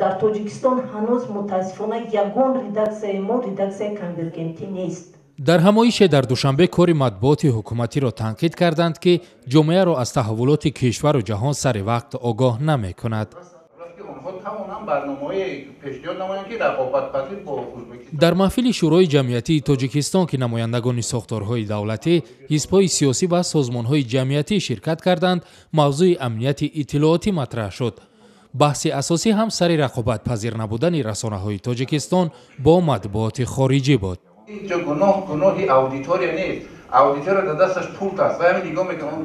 Дар Тоҷикистон ҳанӯз, мутаассифона, ягон редаксияи мо редаксияи конвергентӣ нест. Дар ҳамоише дар Душанбе кори матбуоти ҳукуматиро танқид карданд, ки ҷомеаро аз таҳаввулоти кишвару ҷаҳон сари вақт огоҳ намекунад. Дар маҳфили Шӯрои ҷамъиятии Тоҷикистон, ки намояндагони сохторҳои давлатӣ, ҳизбҳои сиёсӣ ва созмонҳои ҷамъиятӣ ширкат карданд, мавзӯи амнияти иттилоотӣ матраҳ шуд. Баҳси асосӣ ҳам сари рақобатпазир набудани расонаҳои Тоҷикистон бо матбуоти хориҷӣ буд. Инҷо гуноҳ гуноҳи аудитория нест. Аудитория дар дасташ пулт аст ва ҳамин нигоҳ мекунад.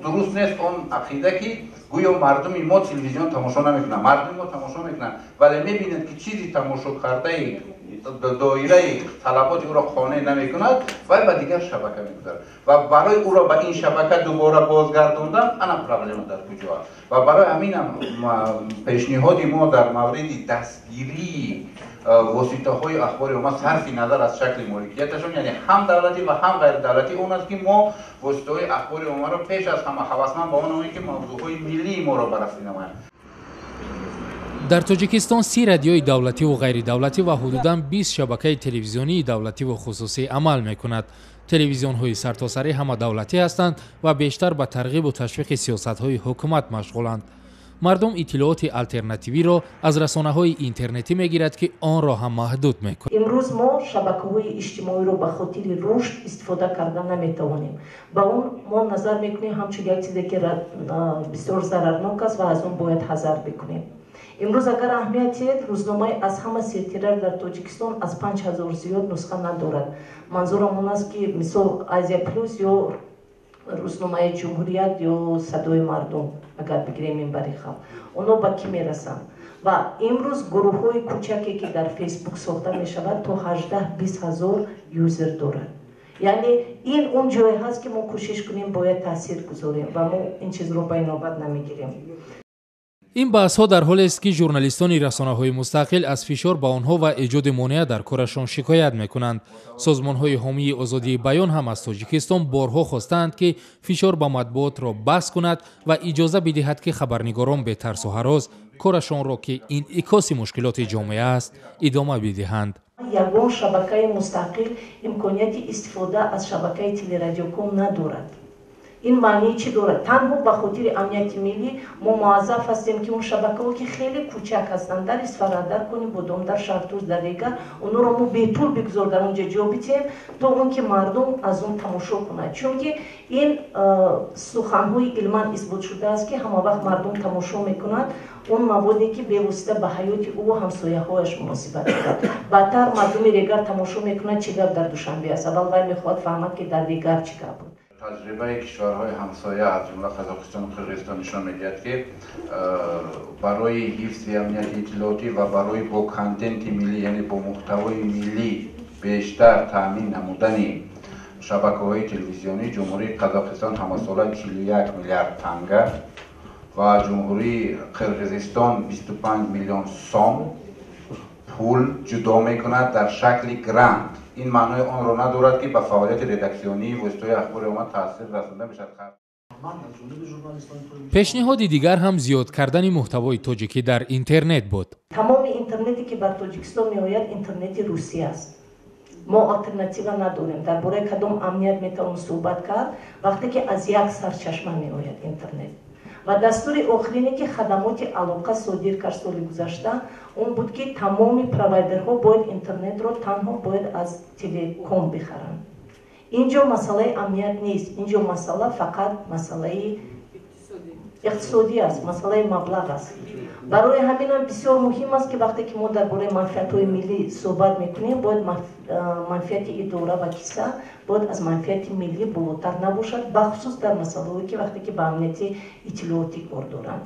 Дуруст нест он ақида, ки гӯё мардуми мо телевизион тамошо намекунанд. Мардуми мо тамошо мекунанд, вале мебинанд, ки чизи тамошо кардаи доираи талаботи ӯро қонеъ намекунад ва ба дигар шабака мегузарад. Ва барои ӯро ба ин шабака дубора бозгардондан ана проблема дар куҷо аст. Ва барои ҳаминам пешниҳоди мо дар мавриди дастгирии воситаҳои ахбори омма, сарфи назар аз шакли моликияташон, яъне ҳам давлатӣ ва ҳам ғайридавлатӣ, он аст, ки мо воситаҳои ахбори оммаро пеш аз ҳама ҳавасманд ба он оем, ки мавзӯъҳои миллии моро баррасӣ намоянд. Дар Тоҷикистон 30 радиои давлативу ғайридавлатӣ ва ҳудудан 20 шабакаи телевизионии давлативу хусусӣ амал мекунад. Телевизионҳои сартосарӣ ҳама давлатӣ ҳастанд ва бештар ба тарғибу ташвиқи сиёсатҳои ҳукумат машғуланд. Мардум иттилооти алтернативиро аз расонаҳои интернетӣ мегирад, ки онро ҳам маҳдуд мекунад. Имрӯз мо шабакаҳои иҷтимоиро ба хотири рушд истифода карда наметавонем. Ба он мо назар мекунем ҳамчун як чизе, ки бисёр зарарнок аст ва аз он бояд ҳазар бикунем. Имрӯз агар аҳамият диҳед, рӯзномаи аз ҳама сертирар дар Тоҷикистон аз 5000 зиёд нусха надорад. Манзурам он аст, ки мисол Азия Плюс ё рӯзномаи Ҷумҳурият ё Садои мардум, агар бигирем ин бари халқ, онҳо ба кӣ мерасанд? Ва имрӯз гурӯҳҳои кӯчаке, ки дар Фейсбук сохта мешавад, то 18-20 ҳазор юзер дорад. Яъне ин он ҷое ҳаст, ки мо кӯшиш кунем, бояд таъсир гузорем ва мо ин чизро ба инобат намегирем. Ин баҳсҳо дар ҳолест, ки журналистони расонаҳои мустақил аз фишор ба онҳо ва эҷоди монеа дар корашон шикоят мекунанд. Созмонҳои ҳомии озодии баён ҳам аз Тоҷикистон борҳо хостаанд, ки фишор ба матбуотро баст кунад ва иҷоза бидиҳад, ки хабарнигорон бетарсу ҳарос корашонро, ки инъикоси мушкилоти ҷомеа аст, идома бидиҳанд. Ягон шабакаи мустақил имконияти истифода аз шабакаи телерадиоком надорад. Ин маънии чӣ дорад? Танҳо ба хотири амнияти миллӣ мо муаззаф ҳастем, ки он шабакаҳо, ки хеле кӯчак ҳастанд, дар Исфара, дар Конибодом, дар Шаҳртуз, дар Регар, онҳоро мо бепул бигузор дар он ҷо ҷо бидиҳем, то он ки мардум аз он тамошо кунад. Чунки ин суханҳои илман исбот шудааст, ки ҳама вақт мардум тамошо мекунад он маводе, ки бевосита ба ҳаёти ӯ ҳамсояҳояш муносибат дорад. Баъдтар мардуми Регар тамошо мекунад, чӣ гап дар Душанбе аст. Аввал вай мехоҳад фаҳмад, ки дар Регар чӣ гап буд. Таҷрибаи кишварҳои ҳамсоя, аз ҷумла Қазоқистону Қирғизистон, нишон медиҳад, ки барои ҳифзи амнияти иттилоотӣ ва барои бо контенти миллӣ, яъне бо муҳтавои миллӣ бештар таъмин намудани шабакаҳои телевизионӣ, Ҷумҳурии Қазоқистон ҳамасола 41 миллиард танга ва Ҷумҳурии Қирғизистон 25 миллион сом пул ҷудо мекунад дар шакли грант. Ин маънои онро надорад, ки ба фаъолияти редаксионии воситаҳои ахбори омма таъсир расонда мешавад. Пешниҳоди дигар ҳам зиёд кардани муҳтавои тоҷикӣ дар интернет буд. Тамоми интернете, ки бар Тоҷикистон меояд, интернети русӣ аст. Мо алтернатива надорем. Дар бораи кадом амният метавон суҳбат кард, вақте ки аз як сарчашма меояд интернет? Ва дастури охирине, ки хадамоти алоқа содир кард соли гузашта, он буд, ки тамоми провайдерҳо бояд интернетро танҳо бояд аз телеком бихаранд. Ин ҷо масъалаи амният нест, ин ҷо масъала фақат масъалаи иқтисодӣ аст, масъалаи маблағ аст. Барои ҳаминам бисёр муҳим аст, ки вақте ки мо дар бораи манфиатҳои миллӣ суҳбат мекунем, бояд манфиати идора ва киса бояд аз манфиати миллӣ болотар набошад, бахусус дар масъалаҳое, ки вақте ки ба амнияти иттилоотӣ кор доранд.